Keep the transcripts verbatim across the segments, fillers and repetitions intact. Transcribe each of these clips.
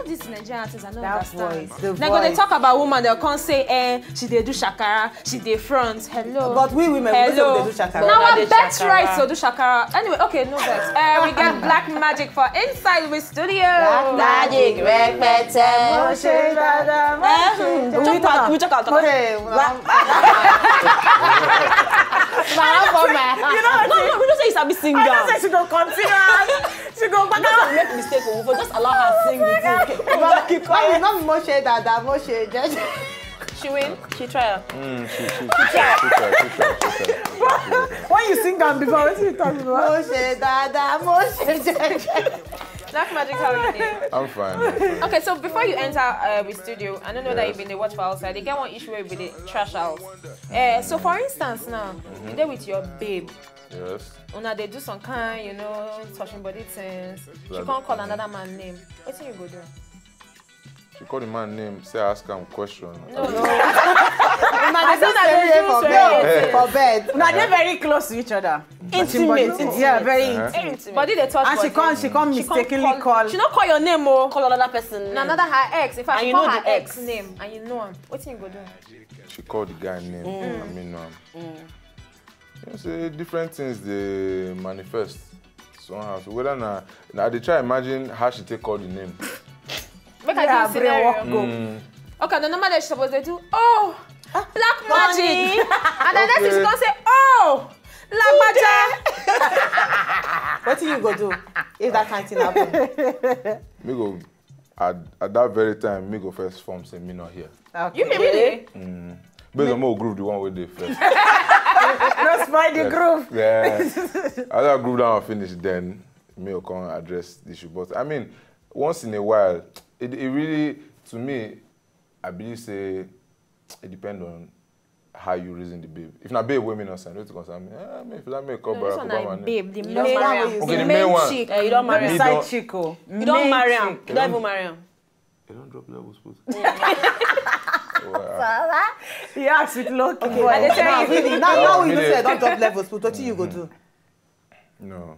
This Nigerian things, I don't That understand. Voice, the They go, they voice. Talk about woman, they'll come say, eh, she dey do shakara, she dey front. Hello. But we women, we Hello. Say we dey do shakara. Now We our do best shakara. Rights to do shakara. Anyway, okay, no vex. Uh, we get black magic for inside the studio. Black magic, rẹpẹtẹ. Mo ṣe dáadáa, mo ṣe Eh, we talk, we talk, talk. Okay, well, You know, no, no, we don't say you sabi sing I down. Just say she go continue. She go back Don't out. Make mistake, oh, we just allow her sing the thing. Why you not mo ṣe dáadáa, mo ṣe jẹ́jẹ́. She win. She try. Mm, she, she, she, try, she try, she try, she try, she try, she try. When you sing am before, wetin you talk about? Mo ṣe dáadáa, mo ṣe jẹ́jẹ́. Black magic, how are you doing? I'm fine. Okay, so before you enter uh, the studio, I don't know that Yes. You've been the watch for outside. They get one issue where we dey trash out. Uh, so for instance now, you dey with your babe. Yes. Una dey do some kind, you know, touching body things. She Like- can't call another man name. Wetin you go do? She call the man name, say ask am question. No, no. I said that they do for bed. For bed. Now they're very close to each other. Intimate. Yeah, very Uh-huh. Intimate. Body they touch And she body. Can't, she can't She can't mistakenly call, call. She not call your name, oh. Call another person. Na another her ex. In fact, And she you call know her the ex ex. Name, and you know him. Wetin you go do? She called the guy name. I mean, um, you know, say different things they manifest somehow. So whether na, na they try imagine how she take call the name. Make I Yeah, give you brain scenario. Work go. Mm. Okay, the number that she suppose dey do, oh, black magic. And the next thing she Okay. Gonna say, oh, lagbaja. Wetin you go do if that kind thing happen? Me go at, at that very time, me go first form say me not here. Okay. You mean really? Mm. Based on more groove, the one with the first. Let's find the Yes. Groove. Yeah. After I groove down and finish, then me will come address the issue. But I mean, once in a while, it, it really, to me, I believe say it depends on how you reason the babe. If na babe wey me no send, wetin concern me? Eh, me if na me call No, this Barack one na Obama name. Babe, the You main, don't marry am. Okay, the the main main one. Chick. Eh, you don't marry Not am. Side Don't- chick, oh. You don't Main marry am. Chick. You don't even marry am. You don't drop levels, put. Wow. He acts with low key. Okay, But now, they tell now, you- really, now, now we know say I don't drop levels, put. What you go do? No.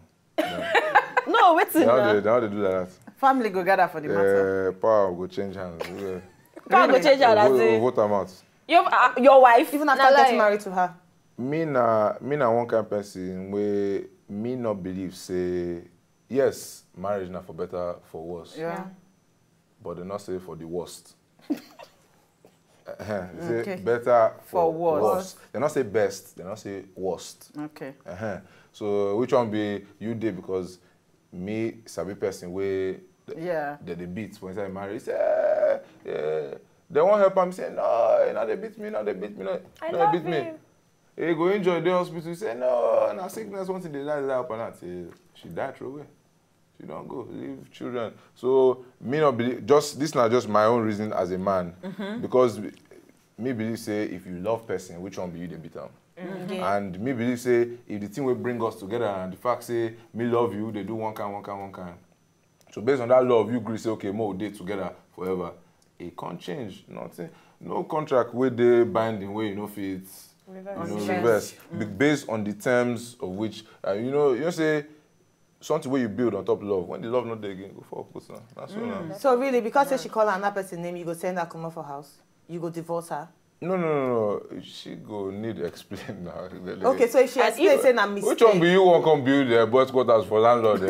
No, wetin They how na? They, they how they do like that. Family go gather for the matter. Uh, power go change hands. Yeah. Power go change hand, We'll as vote, in we'll vote am out. Your, uh, your wife? Even after Na getting lie. Married to her. Me na, me na one kind person wey me not believe say, yes, marriage na for better, for worse. Yeah. But they not say for the worst. Uh-huh. They say Okay. Better for For worse. Worse. They not say best, they not say worst. Okay. Uh-huh. So which one be you dey? Because me sabi person wey th- Yeah. They dey beat for inside marriage. Say, eh, eh, they won't help am. Say, no, eh, no, they beat me, no, they beat me, no, I no, love they beat me. Him. He go enjoy the hospital. Say, no, na sickness, one thing they die, die up and out. Say, she died throw away. She don't go, leave children. So, me not believe, just, this not just my own reason as a man. Because me believe say if you love person, which one be you they beat am? And me believe say if the thing will bring us together and the fact say me love you, they do one kind, one kind, one kind. So based on that love, you agree say, okay, more day together forever. It can't change. Nothing. No contract wey dey binding wey you no fit, you know, Reverse. Reverse. Be-, based on the terms of which, uh, you know, you know say something wey you build on top love. When the love not there again, go for put on. That's all now. So really, because say she call another person name, you go send her come off her house. You go divorce her. No, no, no, no. She go need explain now. Okay, so if she As explain, if say na mistake. Which one be you want come build the boys quarters for landlord? Eh?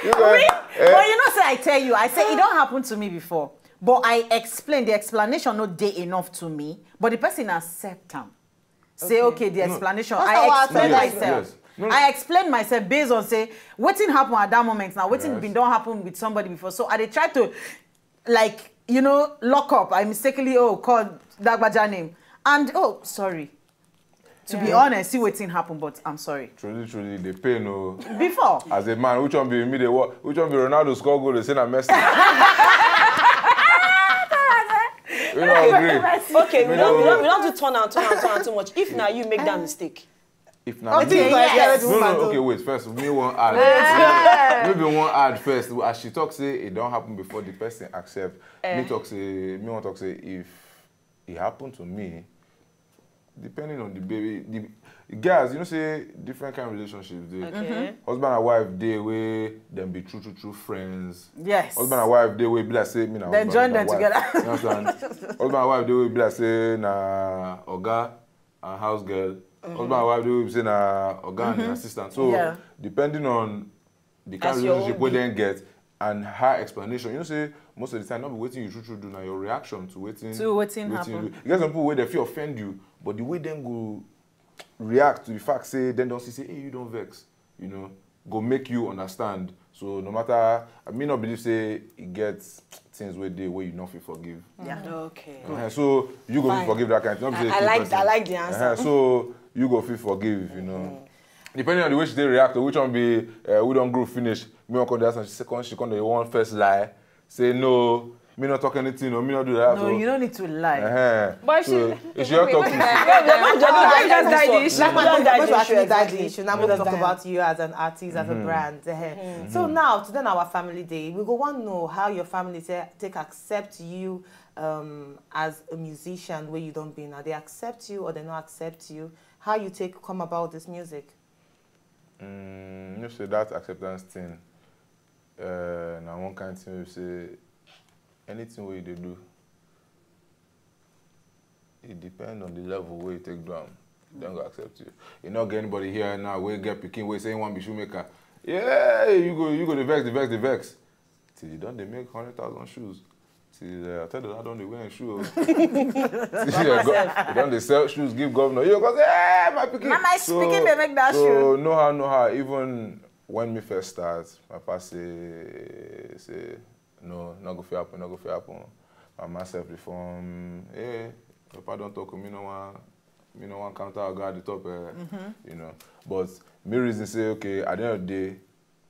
You know, eh? But you know, say I tell you, I say it don't happen to me before. But I explain, the explanation not day enough to me, but the person accept am. Say, okay, the explanation. That's I how I explain tell you. Myself. Yes. No, no. I explain myself based on say wetin happen at that moment now. Wetin Yes. Been don't happen with somebody before. So I dey try to, like, you know, lock up. I mistakenly, oh, call Dagbaja name. And, oh, sorry. To be Yeah. Honest, see wetin happen, but I'm sorry. Truly, truly, the pain, oh. Before. As a man, which one be me, they wa-, which one be Ronaldo score goal, they say na Messi. We don't agree. Okay, we We don't, we don't don't, we don't do turn and turn and turn and too much. If now you make that mistake. If now Okay, me, yes. No, no, okay, wait, first, me one ad. Maybe one ad first. As she talk say it don't happen before the person accept. Me talk say, me want talk say if it happened to me, the depending on the baby, the, the girls, you know, say different kind of relationships. They, Okay. Husband and wife, they way them be true, true, true friends. Yes. Husband and wife, they way be like say me now. Then join them together. You understand? Husband and wife, they way be like say na oga and house girl. Husband and wife, they way be say na oga and assistant. So Yeah. depending on the kind As of your relationship own wey be. Dem get and her explanation, you know, say most of the time, not be waiting you true true do now your reaction to waiting To wetin happen. You get some people where they feel offend you, but the way them go react to the fact say then don't see say hey you don't vex, you know, go make you understand. So no matter I may not believe say it gets things where they where you not feel forgive. Yeah. Okay. Uh-huh. So you go Fine. feel forgive that kind of thing. Not be say I, I kill like person. I like the answer. Uh-huh. So you go feel forgive, you know. Depending on the way she dey react, or which one be uh, we don't grow finish. Me on come the answer. She second, she come the one first lie. Say no, me not talk anything, or me not do that. No, you don't need to lie. Uh-huh. But so, she- if she don't talk to Don't just guide the issue. Like my Don't husband guide was the actually issue. that day. She now Don't talk guide. About you as an artist, as a brand. Eh. So now, today on our family day, we go want to know how your family say, take accept you um, as a musician where you don't be now. They accept you or they not accept you. How you take come about this music? Mm, you say that acceptance thing. Uh, now one kind thing we say anything we they do. It depends on the level where you take down. Dem go accept you. You not get anybody here now. We get picking. We say one be shoemaker. Yeah, you go, you go the vex, the vex, the vex. Till you don't they make hundred thousand shoes. Till uh, I tell you, I don't they wear shoe. Till you don't they sell shoes, give governor. You go say, hey, my picking. Na my picking dey make that so shoe. No how, no how. Even when me first start, my papa say, say, no, not go fit happen, not go fit happen. My mama self reform, hey, papa don't talk me no one, me no one counter oga at the top, uh, you know. But me reason say, okay, at the end of the day,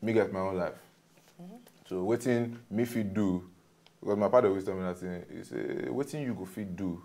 me get my own life. So waiting me fit do, because my father always tell me that thing. He say, waiting you go fit do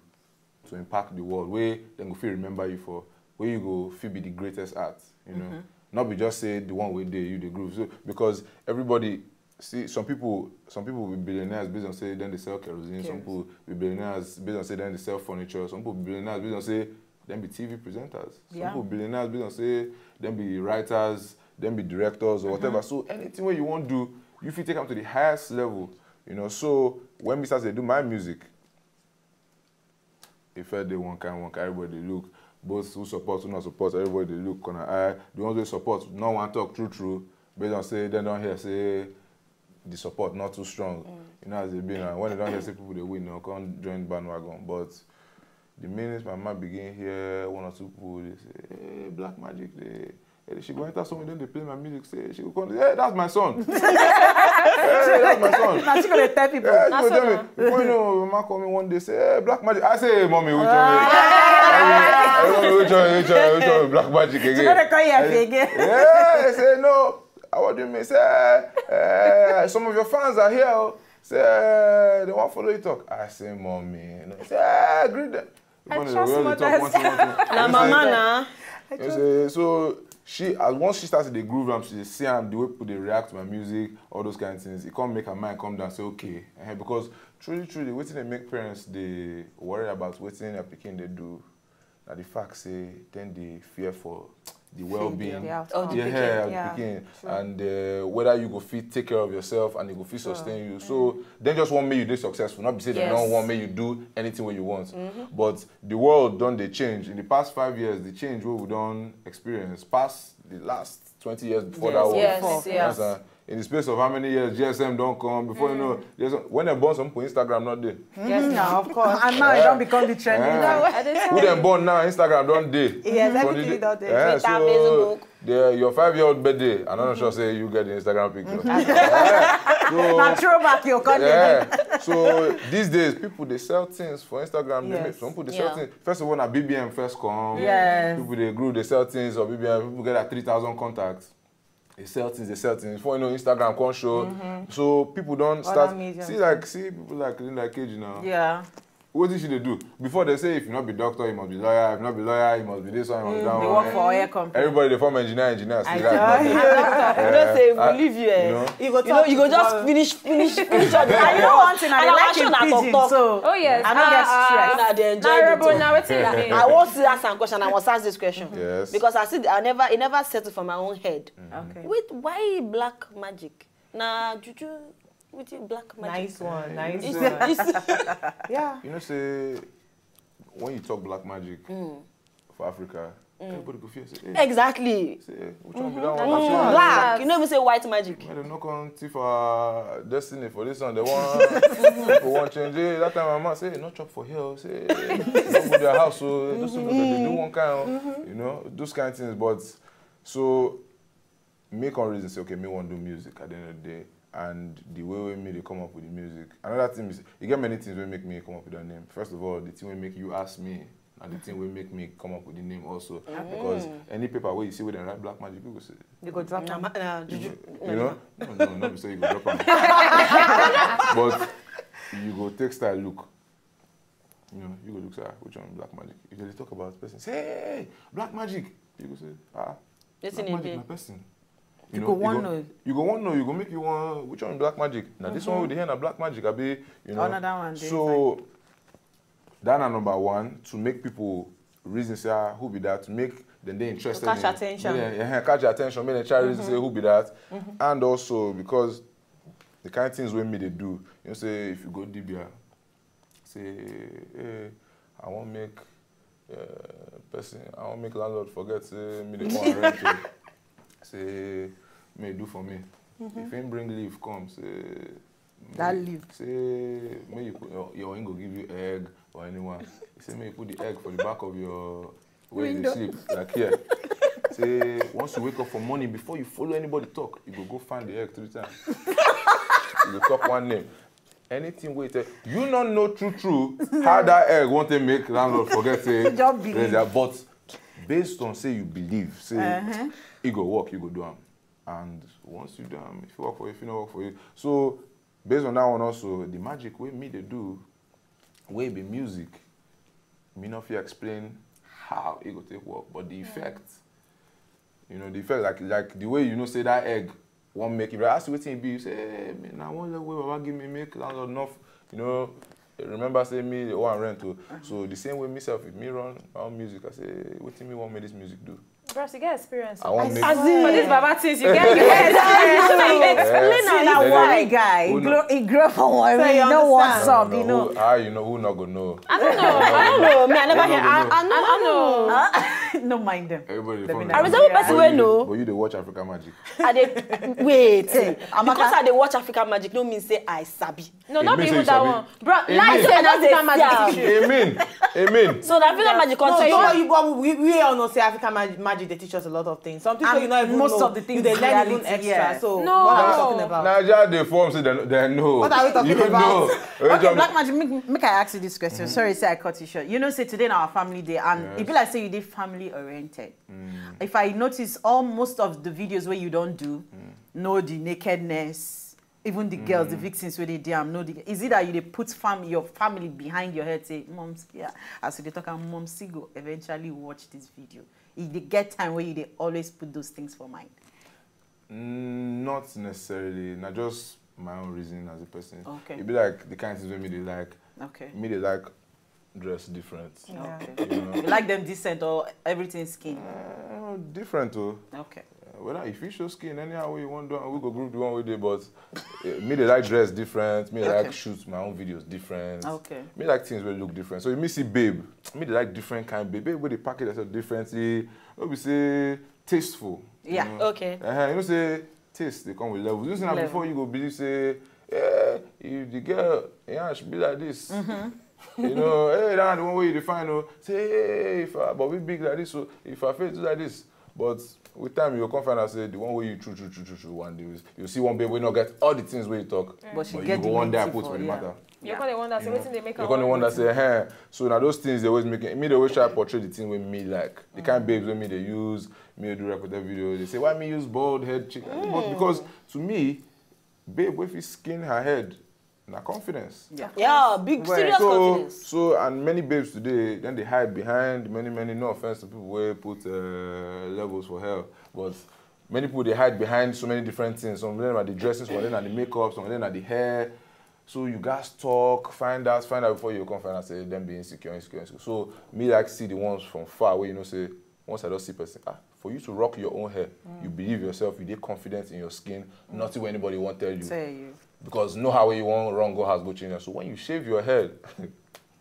to impact the world, where then go fit remember you for, where you go fit be the greatest art, you know. Not be just say the one way day you the groove. So because everybody see some people, some people be billionaires based on say then they sell kerosene. Some Kerosene. People be billionaires based on say then they sell furniture. Some people be billionaires based on say then be T V presenters. Some Yeah. People billionaires based on say then be writers, then be directors or whatever. So anything where you want do, you fit take them to the highest level. You know. So when we start to do my music, if I dey one kind, one kind, everybody dey look. Both who support, who not support, everybody dey look. Corner eye. The ones who support, no one talk true, true. Based on say they don't hear say the support not too strong. You know as they be now. When they don't hear say people they win, they'll come join bandwagon. But the minute my mama begin hear one or two people, they say, hey, black magic, they. Hey, she go enter somewhere, then they play my music. Say she go come. Hey, that's my son. Hey, that's my son. Now she gonna tell people. Yeah, Na you go so tell me. now. Before you know, my mama call me one day, say, hey, black magic. I say, hey, mommy, which one? Hey, which one, which one, which one, black magic She again? gonna call you again. Yeah, I say, no. What do you mean? Say, eh, some of your fans are here. Oh. Say, eh, they want follow you talk. I say, mommy. You know, say, eh, greet them. I When they trust really talk, mothers. One thing, one thing. Na You mama say- na. You say, so she, as once she started the groove, and she see am the way people they react to my music, all those kind of things. It can't make her mind come down. Say okay, eh, because truly, truly, waiting they make parents they worry about waiting their picking they do. Now the fact say then they fear for the well-being. Yeah, Of the Yeah, pikin. yeah, Yeah, pikin. True. And uh, whether you go fit take care of yourself and you go fit Sure. Sustain you. So then just want me you do successful. Not be say they Yes. Don't want me you do anything where you want. But the world don't they change in the past five years. The change what we don't experience past the last twenty years before Yes, that one. Yes, Before. Yes. Understand? In the space of how many years G S M don't come before you know. G S M, when they born some people Instagram not there. Yes, now. Of course. And now it don't become the trending. Eh. I dey Who say them born now Instagram don't dey. Yes, For everything the- don't dey. Eh, Twitter, so Facebook. The, your five year old birthday, I'm not sure say you get the Instagram picture. Now throwback your content. Yeah. So these days, people they sell things for Instagram. They Yes. make, some people they Yeah. sell things. First of all, na B B M first come. Yes. People they grew, they sell things on B B M. People get like three thousand contacts. They sell things, they sell things. Before you know, Instagram come show. So people don't start Media. See like see people like Linda Cage now. Yeah. Wetin she dey do? Before, they say if you not be doctor, you must be lawyer. If you not be lawyer, you must be this one, you must be that one. They work for oil company. Everybody dey form engineer, engineer, still like nothing. You know say if we leave you, eh, you go talk. You go just finish, finish, finish. And you know one thing, I like in pidgin, so oh yes, I don't get stressed. Una dey enjoy the talk. Now wetin you mean? I wan still ask am question. I must ask this question. Yes. Because I see, I never, it never settle for my own head. Okay. Wait, why black magic? Na juju with black magic. Nice one, nice It's- one. it's- Yeah. You know say when you talk black magic for Africa, everybody go fear say, hey, Exactly. say, hey, which one be that one? Mm, black. You no even say white magic. When they knock on thief our destiny for this one, they want people want change. Hey, that time my mama say, hey, no chop for here. Say, hey, no go their house. So those people they do one kind, of, you know, those kind of things. But so make one reason say, okay, me want do music at the end of the day, and the way wey me dey come up with the music. Another thing is, you get many things wey make me come up with that name. First of all, the thing wey make you ask me, and the thing wey make me come up with the name also, because any paper wey you see wey dem write black magic, people say, You go drop Na am. ma- na juju. you know, no, no, no, be say you go drop am, but you go take style look. You know, you go look say, ah, which one black magic? If they talk about person, say, hey, black magic. You go say, ah, Wetin black e magic be? Na person. You go wan know. You go wan know. You go make you wan. Which one black magic? Now this one with the hand na black magic. Abi, you know. Another one dey So that na number one, to make people reason say, ah, who be that? To make them dey interested. Catch in- attention. Make dem, eh, catch attention. Make dem try reason say who be that. And also because the kind of things wey me dey do, you know, say if you go dibia, say, hey, I wan make uh, person, I wan make landlord forget say me dey owe am rent o. Say, may do for me. If him bring leaf come, say, That leaf. Say, may you put your, your him go give you egg or anyone. He say, may you put the egg for the back of your where you dey Window. Sleep, like here. Say, once you wake up for morning, before you follow anybody talk, you go go find the egg three times. You go talk one name. Anything wey tell you no know true true how that egg wan take make landlord forget say Just believe. There's a but based on say you believe say e go work, you go do am, and once you do am, if e work for you, if e no work for you. So based on that one also, the magic wey me dey do, wey be music, me no fit explain how e go take work, but the effect, you know, the effect, like like the way you know say that egg wan make, if I ask you wetin e be, you say, hey, me na one level wey baba give me make landlord no, you know, remember say me dey owe am rent o. So the same way me sef, if me run my own music, I say wetin me wan make this music do. Bros, you get experience. I wan make. As in, For this baba things, you get you get experience. Explain am na See, na why. Warri guy, he Who grow, know? He grow for Warri, So you he no wan understand? sub, No, you know. who, how you know? Who not go know? I don't know. I I don't know. Me, I never hear. I, I, I don't know. No mind them. Everybody dey Let form me like I resemble person wey know. But you dey watch African Magic. I dey wait. Amaka. Because I dey watch African Magic, no mean say I sabi. No, It not be means even say that you one. Bro, It like means say I that's just African dey magic see issue. Amen. Amen. So na African Magic come No, say you you know, wan. you, but we, we all know say African Magic, Magic they teach us a lot of things. Something so And you not even most know. of the things You dey learn even reality, extra. yeah. So No. what are we talking about? Naija dey form say they, they know. What are we talking You about? Know. Okay, Black Magic, make, make I ask you this question. Sorry, say I cut you short. You know, say today in our family day, and Yes. e be like say you dey family oriented. If I notice, all most of the videos where you don't do, know the nakedness, even the girls, the victims where they damn know the. Is it that you dey put fam your family behind your head, say, "Moms, yeah," as you dey talk, and Moms go eventually watch this video. If they get time where you dey always put those things for mind. Mm, not necessarily. Na just my own reason as a person. Okay. E be like the kind things wey me dey like. Okay. Me dey like dress different. Okay. You know? You like them decent or everything skin? Uh, different o. Okay. Uh, whether if you show skin anyhow way you want do, am, we go group the one wey dey. But uh, me dey like dress different. Me dey like Okay. Shoot my own videos different. Okay. Me like things wey look different. So if me see babe, me dey like different kind babe. Babe wey dey package herself differently. No be say tasteful. You Yeah. Know? Okay. Uh-huh. You know say taste dey come with levels. You see na Level. Before you go believe say, yeah, if the girl, yeah, she be like this. You know, hey, that the one wey you dey find o. Say, hey, if her body big like this, so if her face do like this, but with time you go come find out say the one wey you true true true true true one day, you see one babe wey no get all the things wey you talk, But she but get you the go one day I native put for- for the yeah. Matter. You gonna wonder say wetin dey make You am gonna work. Wonder say, hey, so now those things they always make me dey always try portray the thing wey me like, the kind babes wey me dey use, me dey do represent video. They say why me use bald head chick, but because to me, babe wey fit skin her head Na confidence. Yeah, big serious so, confidence. So, and many babes today, then they hide behind many, many, no offense to people who put uh, levels for hell, but many people they hide behind so many different things. Some of them are the dressing, some of them are the makeup, some of them are the hair. So you guys talk, find out, find out before you come find out say them be insecure, insecure, insecure. So me like see the ones from far where you know say once I don't see person, ah, for you to rock your own hair, mm. you believe yourself, you dey confident in your skin, mm. nothing where anybody won't tell you. Tell you. Because no how you want wrong go has go change. So when you shave your head,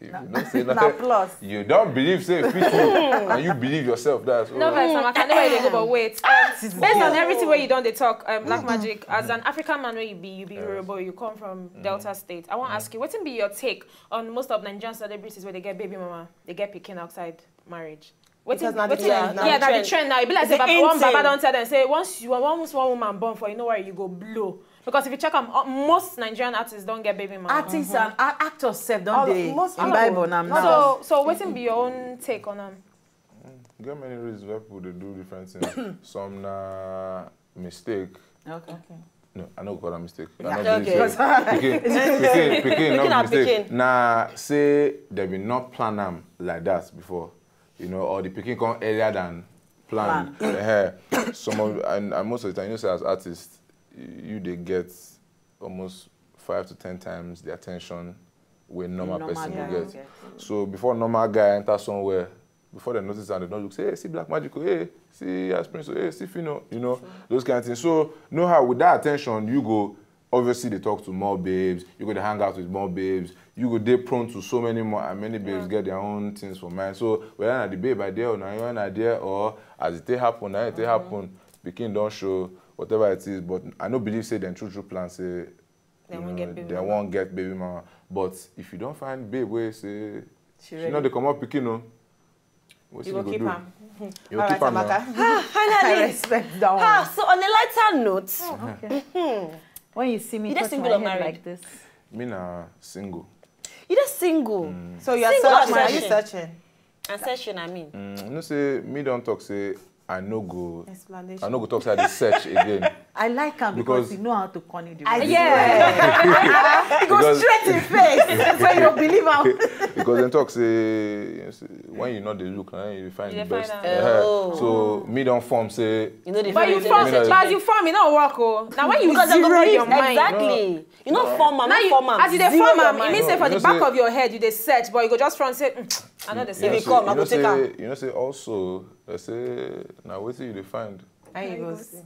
if you don't say nothing, plus. You don't believe say fit you, and you believe yourself. That's no, all. Vex, Amaka, no way they go, but wait. Um, based on everything where you don't they talk, um, Black Magic, as an African man where you be, you be Yoruba, you come from Delta State. I want to ask you, what be your take on most of Nigerian celebrities where they get baby mama, they get picking outside marriage? Wetin, because na the wetin, trend now. Yeah, na the trend now. E be like say one baba don tell them say once you once one woman born for you, no worry, you go blow. Because if you check am, uh, most Nigerian artists don't get baby mama. Artists and a- actors sef don dey in Bible now. So, so wetin be your own take on am? Get many reasons why people dey do different things. Some na mistake. Okay. No, I no go call am mistake. I no believe say pikin, pikin, pikin, no be mistake. Na say dem bin not plan am like that before, you know, or the pikin come earlier than planned. Plan. Some of, and, and most of the time, you know, say as artists, you dey get almost five to ten times the attention wey normal person go get. So before normal guy enter somewhere, before dem notice am, dem don look say, hey, see Black Magic o, hey, see Ice Prince o, hey, see Phyno, you know, those kind of things. So know how with that attention, you go obviously dey talk to more babes, you go dey hang out with more babes, you go dey prone to so many more, and many babes get their own things for mind. So whether na the babe I dey or na you I dey or as e take happen, na e take happen, pikin don show, whatever it is. But I no believe say dem true true plan say dem wan get baby mama. But if you don find babe wey say she no dey comot pikin o, wetin you go do? You go keep am. You go keep am now. Ah, finally. I respect that one. Ah, so on a lighter note, when you see me touch my head like this, me na single. You dey single. So you are searching. Are you searching? And searching, I mean. Mm, you know say me don talk say I no go. Explanation. I no go talk say I dey search again. I like am because you know how to call it the right way. Yeah. He go straight in face, so you believe am. Because dem talk say, you know, say when you no dey look, na you find the best. So me don form say. But you form, but as you form, e no work o. Na when you zero your mind. Exactly. You no form am, no form am. As you dey form am, e mean say for the back of your head you dey search, but you go just front say, mm, I no dey search. If e come, I go take am. You know say also, I say na wetin you dey find. How you go see?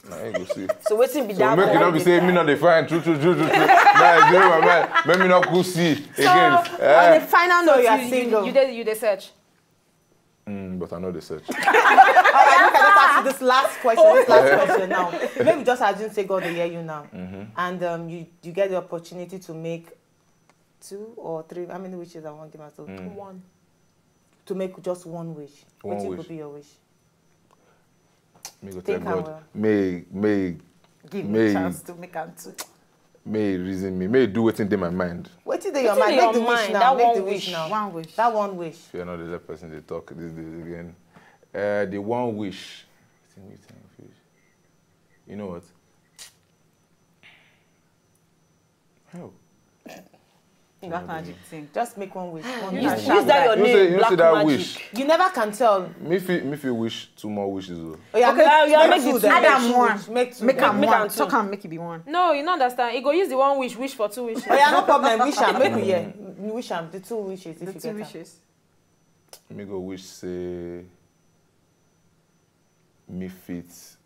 Na you go see. So wetin be that? So make you no be say me no dey find true true true true true. Nah, zero my mind. Make me no go see again. So on a final note, you dey you dey search. Mm, but I no dey search. All right, make I just ask you this last question. This last question now. Maybe just assume say God dey hear you now, and um, you you get the opportunity to make two or three. How many wishes I wan give am? So one. To make just one wish. One wish. Wetin go be your wish? Me go tell God. May may give me chance to make am two. May reason me. May do wetin dey my mind. Wetin dey your mind? Make the wish now. Make the wish now. One wish. That one wish. Fear not the person dey talk these days again. Uh, the one wish. You know what? Hell. Black magic thing. Just make one wish. One wish. Use that your name, Black Magic. You never can tell. Me fit me fit wish two more wishes o. Oh yeah, okay, make, you make two. Add am one. Make two. Make am one. Talk am make it be one. No, you no understand. You go use the one wish, wish for two wishes. Oh yeah, no problem. Wish am. Make we hear. Wish am the two wishes if you get am. The two wishes. Me go wish say me fit.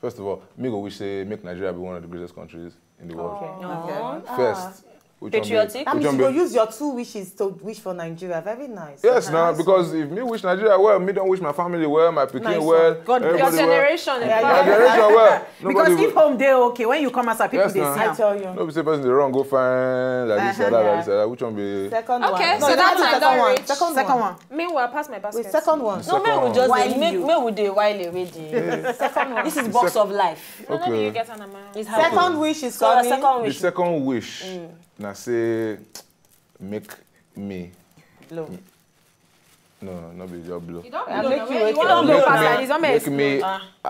First of all, me go wish say make Nigeria be one of the greatest countries in the world. Okay. First, which one be? Patriotic. That means you go use your two wishes to wish for Nigeria. Very nice. Yes, now because if me wish Nigeria well, me don wish my family well, my pikin well, everybody well. Your generation. My generation well. Because if home dey okay, when you come outside, people dey see am. I tell you. No be say person dey run go find like this, like that, like this, like that. Which one be? Second one. Okay, so that one don reach. Second one. Meanwhile, pass my basket. Wait, second one. No, make we just dey make we dey while already. Second one. This is box of life. No, no, you get an amount. Second wish is coming. Second wish. The second wish na say make me blow. No, no be just blow. You don blow. You don blow pass like this. Make me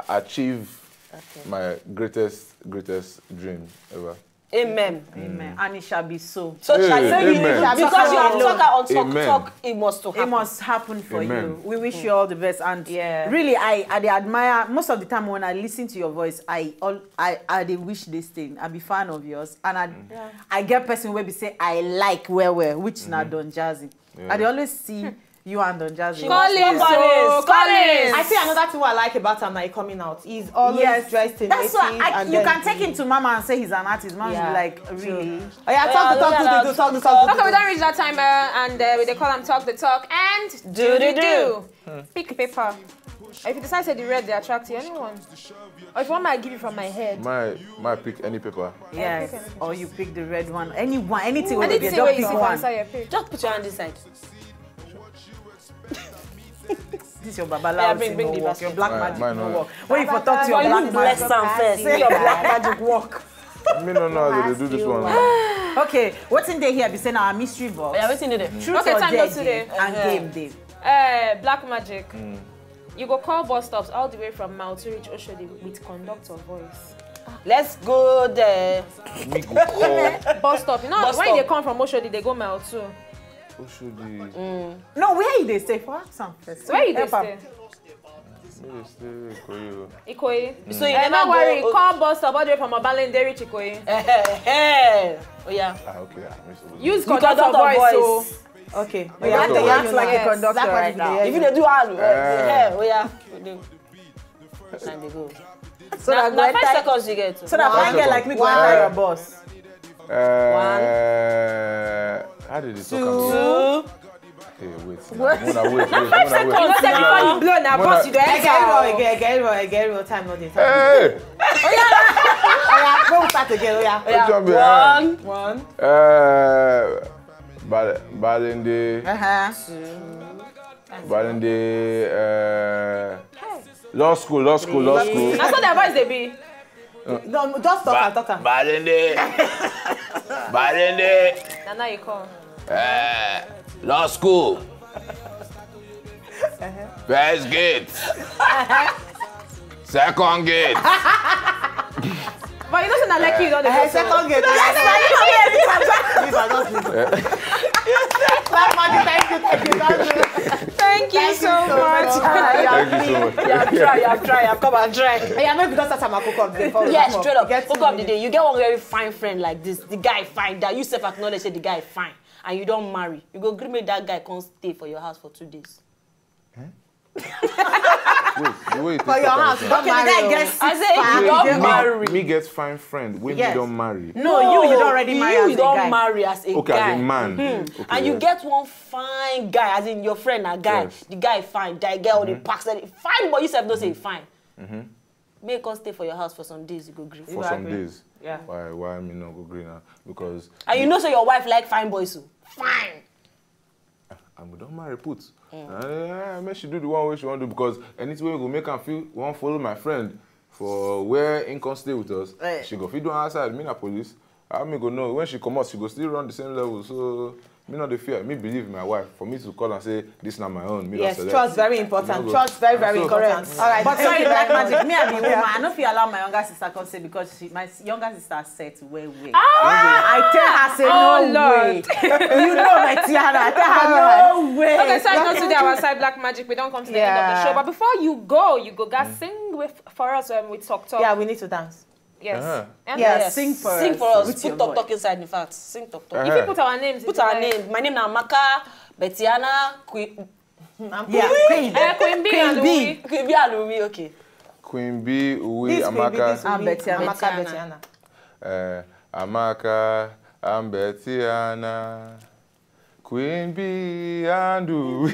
achieve my greatest greatest dream ever. Amen. Amen. And it shall be so. So shall it be. Amen. Because you have Amen. Talker on Talk Amen. Talk, it must to It happen. Must happen for Amen. You. We wish you all the best, and Yeah. Really, I I dey admire most of the time when I listen to your voice. I all I I dey wish this thing. I be fan of yours, and I I get person wey be say I like well well, which na Don Jazzy. I dey always see you and Don Jazzy. Collins, Collins, oh, Collins. I see another thing I like about him, like coming out. He's always Yes, dressed in that's why native I, and you then can take him to mama and say he's an artist. Mama will be Yeah. Like, really? Oh yeah, talk the talk, do the do, talk the talk. Talk of the don't reach that time, uh, and uh, we dey call him talk the talk and do the do. Pick paper. If you decide say the red dey attract you, anyone. Or if you want, I give you from my head. My my pick any paper. Yes. Or you pick the red one. Anyone, anything. I With did the see dog where you pick see one. Answer your pick. Just put your hand inside. This your babalawo Bring- thing bring no the work. basket. Your black My- magic mine no no work. When you for talk to your But black you bless magic, am first. Make your black magic work. Me no know how they do this one. Okay, wetin dey here be say na our mystery box. Yeah, wetin dey there? Truth Okay, or time dare not today. Game, and game dey. Uh, black magic. You go call bus stops all the way from Mile two reach Oshodi with conductor voice. Let's go there. Me go call Bus stop. You know, Bus when stop. They come from Oshodi, they go Mile two. Oshodi. No, where you dey stay for? Ask am first. So where you dey Help am. Stay? Me dey stay Ikoyi. Ikoyi. So you Eh, never no worry. go. Call bus stop all the way from Obalende reach Ikoyi. Eh, eh, eh. Oh yeah. Ah, okay. Ah, me so- Use You conductor conductor voice. voice. So. Okay. Yeah, Yeah, that's you the act way. like a Yes. conductor Black right magic now. dey. If you dey do all, Eh. eh, oh yeah. Time dey go. So Na that na go five enter. Seconds you get. So that One one girl like me go second. enter One. Your bus. Uh, how did they talk about? Two. Hey, wait. Now. Mona, wait, wait, Mona, You know wait. say before you blow na bus you dey Get real, enter. get, get real, get real. Time no dey. Time. Hey! Oh yeah. Make we start again. Oh yeah. Which one be, uh, One. One. Uh, Bal- Balende. Uh-huh. Balende. Uh, law school, law school, law school. Na so their voice dey be. No, just talk and talk am. Balende. Balende. Na now you call. Uh, law school. First gate. Second gate. But you know say na Lekki you don dey Eh, go so. Second gate. Leave am, just leave am. Black magic, thank you, thank you, thank you. Thank you so much. Thank you so much. You have tried, you have tried, you have come and try. Yeah, make we just start am and cook up before we Yes, wrap up. Straight up. Get Hook to up the it. Day. You get one very fine friend like this. The guy fine. That you self acknowledge say the guy fine, and you don marry. You go gree make that guy come stay for your house for two days. Wait, the way you For your house, you don Okay, the marry. guy Oh. gets I six say if you pounds. don Me, marry. Me get fine friend when Yes. Me don marry. No, you you don already you, marry you as a don guy. Marry as a Okay, guy. as a man. Okay, And you yeah. Get one fine guy, as in your friend na guy. Yes. The guy fine, the girl dey pass. Fine boy, you sef know say he fine. Make him come stay for your house for some days, you go gree. For some days. Yeah. Why why me no go gree now? Because And you know say your wife like fine boys, so fine. I go don marry put. Uh, make she do the one wey she wan do, because anything wey go make am feel wan follow my friend for where him come stay with us, Eh. she go fit do am outside. Me na police. How me go know? When she comot, she go still run the same level. So me no dey fear. Me believe my wife. For me to call and say this na my own, me don Yes, select. trust very important. No go- Trust very, very So- important. All right. But Thank sorry, you Black very much. Magic, me I be woman. I no fit allow my younger sister come say because she, my younger sister set well well. I tell her say Oh, no Lord. Way. You know my Tiana. I tell her no way. Okay, so I know today our side Black Magic. We don come to the end of the Yeah. Show, but before you go, you go guys sing with for us when we talk talk. Yeah, we need to dance. Yes. Uh-huh. And Yeah, Yes. sing for Sing us. For us. With Put your talk voice. Talk inside. In fact, sing talk talk. If you put our names, Put into our it. Name. My name na Amaka, Betiana, Queen. Yeah, Queen. Eh, Queen B Queen and B. Louis. Queen B and Louis. Okay. Queen B, Uwe, This Queen B, Amaka. this Queen B, Betiana. Amaka, Betiana. Betiana. Uh, Amaka and Betiana. Queen B and Uwe.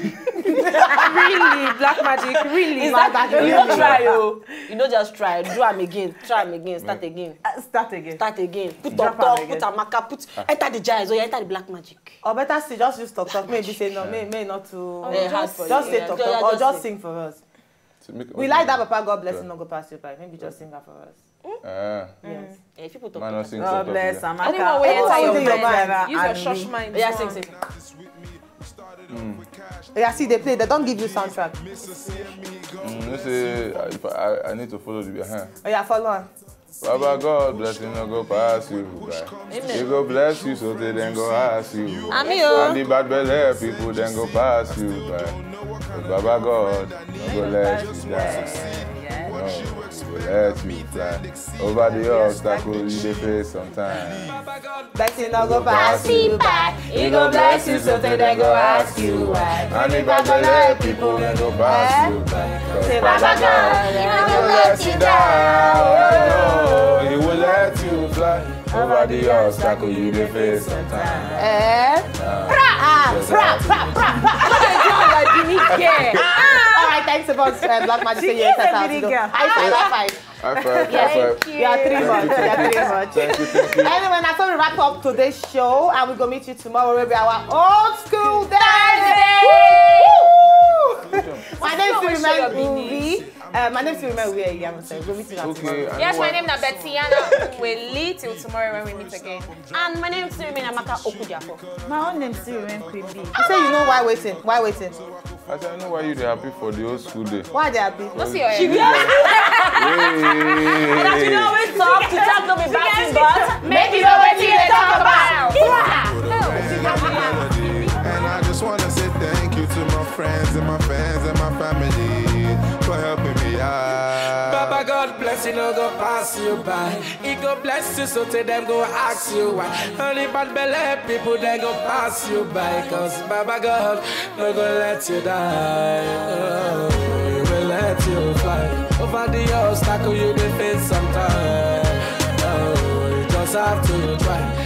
Really, Black Magic. Really. Is that You no try, oh. You no just try. Do am again. Try am again. Start again. Uh, start again. Start again. Put Drop Talk Talk. am Put again. Amaka. Put enter the jazz. Oh, yeah, enter the Black Magic. Or better still, just use Talk Talk. Maybe say no, may may not too. Eh, hard for Just you. say Yeah, Talk yeah, Talk or just just sing. Sing for us. To make- We like that Papa God bless him, no go pass you by. Maybe just sing that for us. Uh, Yes. Yeah, if people talk man, Talk. not sing God Talk Talk bless here. Amaka. Anyone wey Anyone enter wey your dey your mind, mind. use your And shush me. mind. Yeah, do sing, am. Sing. Yeah, see, they play. They don't give you soundtrack. Mm, you say uh, if I, I need to follow the beat. Uh-huh. Oh yeah, follow on. Baba God blessing no go pass you by. He go bless you so they then go ask you. Ami o. And the bad belly people then go pass you by. But Baba God no go let you die. No, he go let you fly. Over the obstacle you dey face sometimes. Person no go pass you by. He go bless you so they then go ask you why. And the bad belly people then go pass you by. 'Cause Say Baba God, he no go let you down. No, he will let you fly. Over the obstacle you dey face sometimes. Eh? Ah, pra, pra, pra, pra. Like Jimmy Gay. All right, thanks about uh, Black Magic. Say yes, that's how to go. Girl. High five, high five. High five, high five. You are three months. You are three months. Thank you, thank you. Anyway, that's how we wrap up today's show, and we go meet you tomorrow. Will be our old school Thursday. Woo! My name still remain Uvi. Uh, my name still remain Uvi. Yeah, I'm saying. Go meet you tomorrow. Okay, I Yes, know my why- name is Betiana Uweli. Till tomorrow when we meet again. And my name still remain Amaka Okudiapo. My own name still remain Queen B. You say you know why waiting? Why waiting? I say I know why you dey happy for the old school day. Why they happy? What's your name? Hey. You always talk to talk to me back to back. Maybe you know what you talk about. And I just wanna say thank you to my friends and my fans and my family for helping me out. Baba God bless you, no go pass you by. He go bless you, so to them go ask you why. Only bad belly people then go pass you by. Cause Baba God no go let you die. Oh, he will let you fly over the obstacle you dey face sometimes. Oh, you just have to try.